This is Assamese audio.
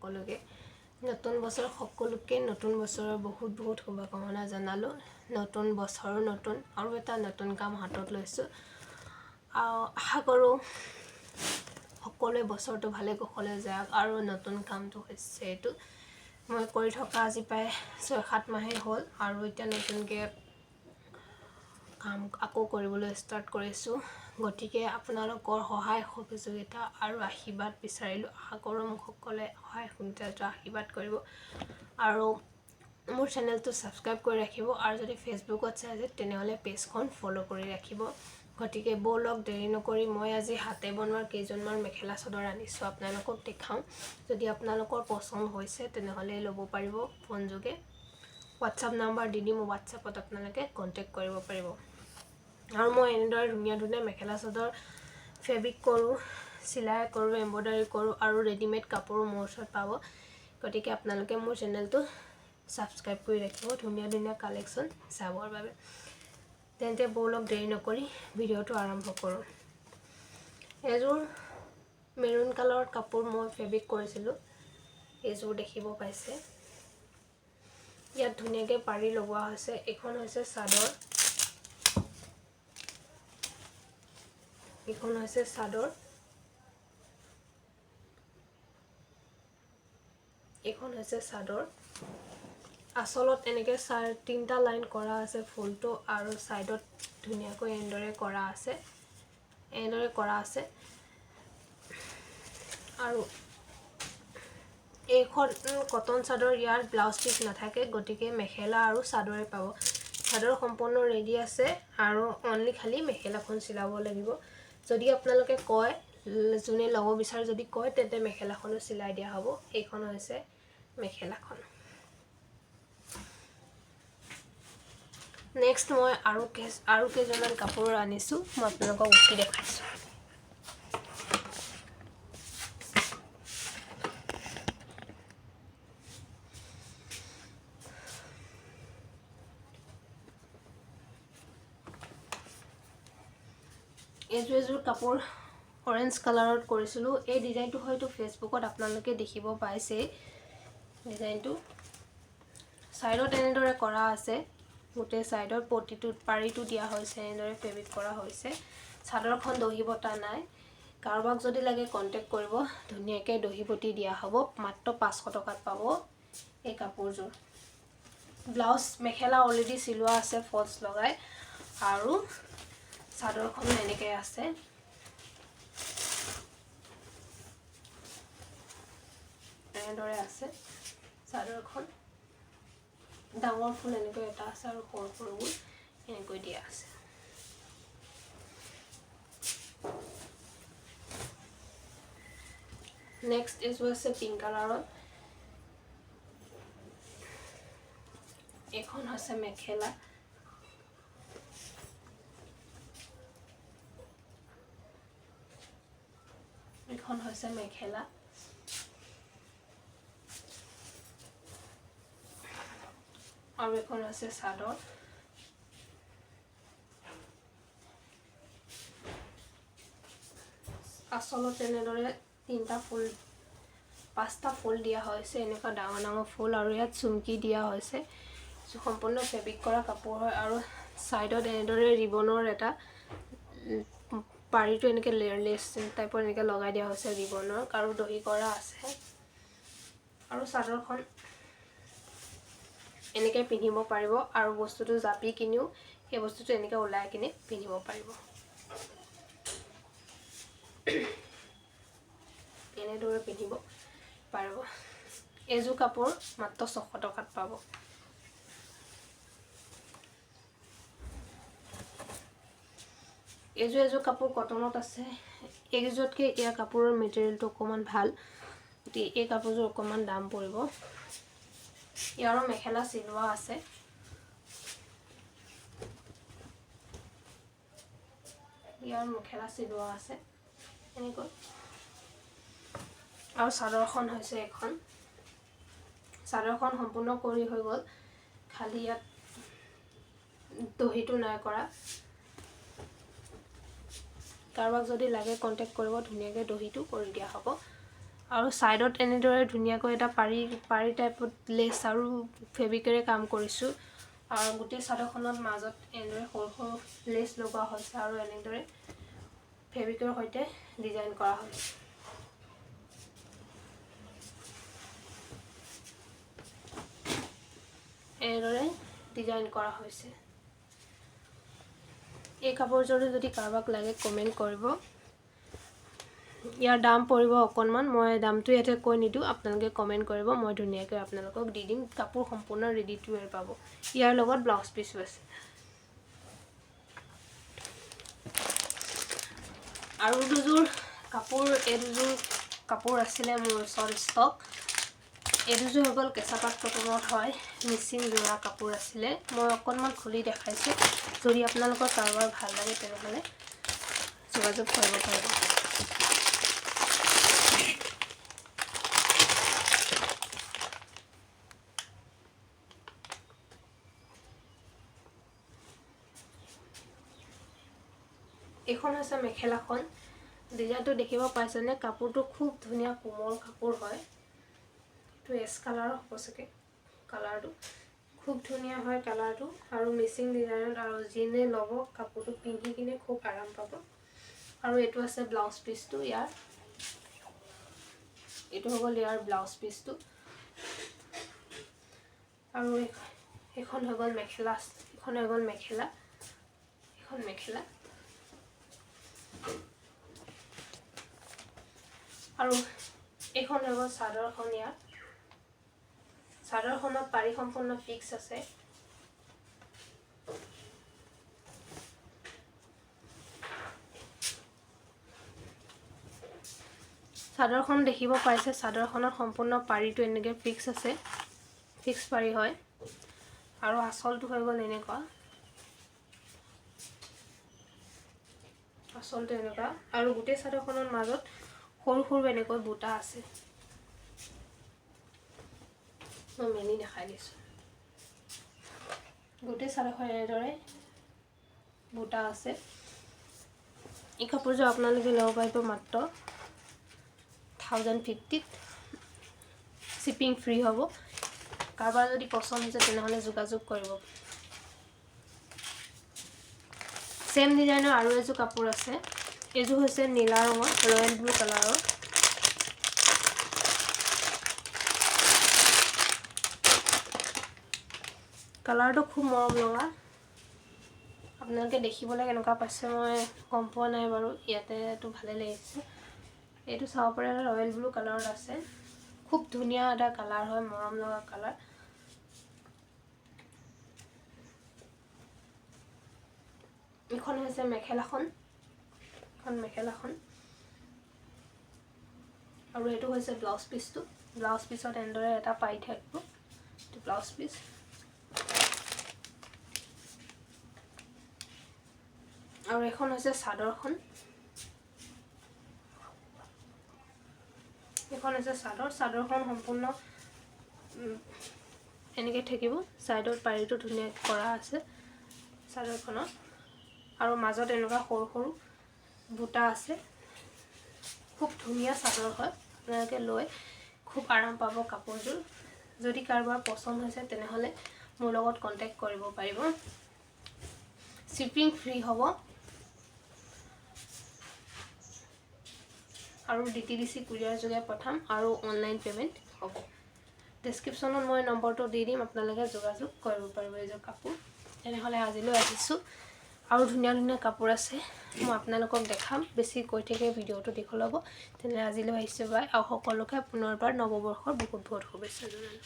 সকলোকে। নতুন বছৰ সকলোকে নতুন বছৰৰ বহুত বহুত শুভকামনা জনালোঁ। নতুন বছৰো নতুন আৰু এটা নতুন কাম হাতত লৈছোঁ। আশা কৰোঁ সকলোৱে বছৰটো ভালে কুশলে যাওক। আৰু নতুন কামটো হৈছে এইটো মই কৰি থকা আজি প্ৰায় 6-7 মাহেই হ'ল আৰু এতিয়া নতুনকৈ কাম আকৌ কৰিবলৈ ষ্টাৰ্ট কৰিছোঁ। গতিকে আপোনালোকৰ সহায় সহযোগিতা আৰু আশীৰ্বাদ বিচাৰিলোঁ। আশা কৰোঁ মোক সকলোৱে সহায় সহযোগিতা আশীৰ্বাদ কৰিব আৰু মোৰ চেনেলটো ছাবস্ক্ৰাইব কৰি ৰাখিব আৰু যদি ফেচবুকত চাই আছে তেনেহ'লে পেজখন ফ'ল' কৰি ৰাখিব। গতিকে ব'লক দেৰি নকৰি মই আজি হাতে বনোৱা কেইজনমান মেখেলা চাদৰ আনিছোঁ, আপোনালোকক দেখাওঁ। যদি আপোনালোকৰ পচন্দ হৈছে তেনেহ'লে ল'ব পাৰিব ফোনযোগে। হোৱাটছআপ নাম্বাৰ দি দিম, হোৱাটছআপত আপোনালোকে কণ্টেক্ট কৰিব পাৰিব। আৰু মই এনেদৰে ধুনীয়া ধুনীয়া মেখেলা চাদৰ ফেব্ৰিক কৰোঁ, চিলাই কৰোঁ, এম্ব্ৰইডাৰী কৰোঁ আৰু ৰেডিমেড কাপোৰো মোৰ ওচৰত পাব। গতিকে আপোনালোকে মোৰ চেনেলটো ছাবস্ক্ৰাইব কৰি ৰাখিব ধুনীয়া ধুনীয়া কালেকশ্যন চাবৰ বাবে। তেন্তে ব'লক দেৰি নকৰি ভিডিঅ'টো আৰম্ভ কৰোঁ। এযোৰ মেৰুণ কালাৰৰ কাপোৰ মই ফেব্ৰিক কৰিছিলোঁ, এইযোৰ দেখিব পাইছে। ইয়াত ধুনীয়াকৈ পাৰি লগোৱা হৈছে। এইখন হৈছে চাদৰ, এইখন হৈছে চাদৰ, এইখন হৈছে চাদৰ। আচলত এনেকৈ তিনিটা লাইন কৰা আছে ফুলটো আৰু ছাইডত ধুনীয়াকৈ এনেদৰে কৰা আছে, এনেদৰে কৰা আছে। আৰু এইখন কটন চাদৰ, ইয়াৰ ব্লাউজ পিচ নাথাকে, গতিকে মেখেলা আৰু চাদৰে পাব। চাদৰ সম্পূৰ্ণ ৰেডি আছে আৰু অনলি খালি মেখেলাখন চিলাব লাগিব। যদি আপোনালোকে কয়, যোনে ল'ব বিচাৰে যদি কয়, তেন্তে মেখেলাখনো চিলাই দিয়া হ'ব। এইখন হৈছে মেখেলাখন। নেক্সট মই আৰু কেইজনমান কাপোৰ আনিছোঁ, মই আপোনালোকক উঠি দেখাইছোঁ। এইযোৰ এযোৰ কাপোৰ অৰেঞ্জ কালাৰত কৰিছিলোঁ। এই ডিজাইনটো হয়তো ফেচবুকত আপোনালোকে দেখিব পাইছেই। ডিজাইনটো ছাইডত এনেদৰে কৰা আছে, গোটেই ছাইডত পতিটোত পাৰিটো দিয়া হৈছে, এনেদৰে ফেব্ৰিক কৰা হৈছে। চাদৰখন দহি বতা নাই। কাৰোবাক যদি লাগে কণ্টেক্ট কৰিব, ধুনীয়াকৈ দহি বটি দিয়া হ'ব। মাত্ৰ 500 টকাত পাব এই কাপোৰযোৰ। ব্লাউজ মেখেলা অলৰেডি চিলোৱা আছে ফলছ লগাই, আৰু চাদৰখনো এনেকৈ আছে। এনেদৰে আছে চাদৰখন। ডাঙৰ ফুল এনেকৈ এটা আছে আৰু সৰু সৰুবোৰ এনেকৈ দিয়া আছে। নেক্সট এইযোৰ আছে পিংক কালাৰত। এইখন হৈছে মেখেলা। এইখন হৈছে মেখেলা। আৰু এখন হৈছে চাদৰ। আচলতে এনেদৰে তিনিটা ফুল, পাঁচটা ফুল দিয়া হৈছে, এনেকুৱা ডাঙৰ ডাঙৰ ফুল। আৰু ইয়াত চুমকি দিয়া হৈছে। সম্পূৰ্ণ ফেব্ৰিক কৰা কাপোৰ হয়। আৰু ছাইডত এনেদৰে ৰিবনৰ এটা পাৰিটো এনেকৈ লেছ টাইপৰ এনেকৈ লগাই দিয়া হৈছে ৰিবনৰ, আৰু দহি কৰা আছে। আৰু চাদৰখন এনেকৈ পিন্ধিব পাৰিব আৰু বস্তুটো জাপি কিনিও সেই বস্তুটো এনেকৈ ওলাই কিনি পিন্ধিব পাৰিব। এনেদৰে পিন্ধিব পাৰিব। এইযোৰ কাপোৰ মাত্ৰ 600 টকাত পাব। এইযোৰ কাপোৰ কটনত আছে। এইযোৰতকৈ ইয়াৰ কাপোৰৰ মেটেৰিয়েলটো অকণমান ভাল, গতিকে এই কাপোৰযোৰ অকণমান দাম পৰিব। ইয়াৰো মেখেলা চিলোৱা আছে। ইয়াৰ মেখেলা চিলোৱা আছে এনেকৈ। আৰু চাদৰখন হৈছে এখন। চাদৰখন সম্পূৰ্ণ কৰি হৈ গ'ল, খালি ইয়াত দহিটো নাই কৰা। কাৰোবাক যদি লাগে কণ্টেক্ট কৰিব, ধুনীয়াকৈ দহিটো কৰি দিয়া হ'ব। আৰু ছাইডত এনেদৰে ধুনীয়াকৈ এটা পাৰি পাৰি টাইপত লেচ আৰু ফেব্ৰিকেৰে কাম কৰিছোঁ। আৰু গোটেই চাদৰখনত মাজত এনেদৰে সৰু সৰু লেচ লগোৱা হৈছে আৰু এনেদৰে ফেব্ৰিকৰ সৈতে ডিজাইন কৰা হৈছে। এনেদৰে ডিজাইন কৰা হৈছে। এই কাপোৰযোৰো যদি কাৰোবাক লাগে কমেণ্ট কৰিব। ইয়াৰ দাম পৰিব অকণমান, মই দামটো ইয়াতে কৈ নিদিওঁ, আপোনালোকে কমেণ্ট কৰিব, মই ধুনীয়াকৈ আপোনালোকক দি দিম। কাপোৰ সম্পূৰ্ণ ৰেডি টু ৱেৰ পাব। ইয়াৰ লগত ব্লাউজ পিচো আছে। আৰু দুযোৰ কাপোৰ, এই দুযোৰ কাপোৰ আছিলে মোৰ ওচৰত ষ্টক। এই দুযোৰ হৈ গ'ল কেঁচা পাট কটনত হয়, মিচিং যোৰা কাপোৰ আছিলে। মই অকণমান খুলি দেখাইছোঁ, যদি আপোনালোকৰ কাৰোবাৰ ভাল লাগে তেনেহ'লে যোগাযোগ কৰিব পাৰিব। এইখন হৈছে মেখেলাখন। ডিজাইনটো দেখিব পাইছেনে? কাপোৰটো খুব ধুনীয়া কোমল কাপোৰ হয়। এইটো এছ কালাৰৰ হ'ব চাগে, কালাৰটো খুব ধুনীয়া হয় কালাৰটো, আৰু মিচিং ডিজাইনত, আৰু যোনে ল'ব কাপোৰটো পিন্ধি কিনে খুব আৰাম পাব। আৰু এইটো আছে ব্লাউজ পিচটো ইয়াৰ, এইটো হৈ গ'ল ইয়াৰ ব্লাউজ পিচটো। আৰু এইখন হৈ গ'ল মেখেলা, এইখন হৈ গ'ল মেখেলা, এইখন মেখেলা। আৰু এইখন হৈ গ'ল চাদৰখন। ইয়াৰ চাদৰখনত পাৰি সম্পূৰ্ণ ফিক্স আছে। চাদৰখন দেখিব পাইছে, চাদৰখনত সম্পূৰ্ণ পাৰিটো এনেকৈ ফিক্স আছে, ফিক্স পাৰি হয়। আৰু আঁচলটো হৈ গ'ল এনেকুৱা, আঁচলটো এনেকুৱা। আৰু গোটেই চাদৰখনৰ মাজত সৰু সৰু এনেকৈ বুটা আছে। মই মেলি দেখাই দিছোঁ। গোটেই চাদৰখন এনেদৰে বুটা আছে। এই কাপোৰযোৰ আপোনালোকে ল'ব পাৰিব মাত্ৰ 1050ত, শ্বিপিং ফ্ৰী হ'ব। কাৰোবাৰ যদি পচন্দ হৈছে তেনেহ'লে যোগাযোগ কৰিব। ছেম ডিজাইনৰ আৰু এযোৰ কাপোৰ আছে। এইযোৰ হৈছে নীলা ৰঙৰ, ৰয়েল ব্লু কালাৰৰ। কালাৰটো খুব মৰম লগা। আপোনালোকে দেখিবলৈ কেনেকুৱা পাইছে মই গম পোৱা নাই বাৰু, ইয়াতেতো ভালে লাগিছে। এইটো চাব পাৰে, ৰয়েল ব্লু কালাৰত আছে, খুব ধুনীয়া এটা কালাৰ হয়, মৰম লগা কালাৰ। এইখন হৈছে মেখেলাখন, এখন মেখেলাখন। আৰু এইটো হৈছে ব্লাউজ পিচটো। ব্লাউজ পিচত এনেদৰে এটা পাৰি থাকিব, এইটো ব্লাউজ পিচ। আৰু এখন হৈছে চাদৰখন, এইখন হৈছে চাদৰ। চাদৰখন সম্পূৰ্ণ এনেকৈ থাকিব, ছাইডত পাৰিটো ধুনীয়াকৈ কৰা আছে চাদৰখনত। আৰু মাজত এনেকুৱা সৰু সৰু বুটা আছে। খুব ধুনীয়া চাদৰ হয়, আপোনালোকে লৈ খুব আৰাম পাব কাপোৰযোৰ। যদি কাৰোবাৰ পচন্দ হৈছে তেনেহ'লে মোৰ লগত কণ্টেক্ট কৰিব পাৰিব। শ্বিপিং ফ্ৰী হ'ব। আৰু DTDC courier যোগে পঠাম আৰু অনলাইন পে'মেণ্ট হ'ব। ডেছক্ৰিপশ্যনত মই নম্বৰটো দি দিম, আপোনালোকে যোগাযোগ কৰিব পাৰিব এইযোৰ কাপোৰ। তেনেহ'লে আজিলৈ আহিছোঁ। আৰু ধুনীয়া ধুনীয়া কাপোৰ আছে, মই আপোনালোকক দেখাম। বেছি কৈ থাকিলে ভিডিঅ'টো দীঘল হ'ব। তেনেহ'লে আজিলৈ আহিছোঁ, বাই। আৰু সকলোকে পুনৰবাৰ নৱবৰ্ষৰ বহুত বহুত শুভেচ্ছা জনালোঁ।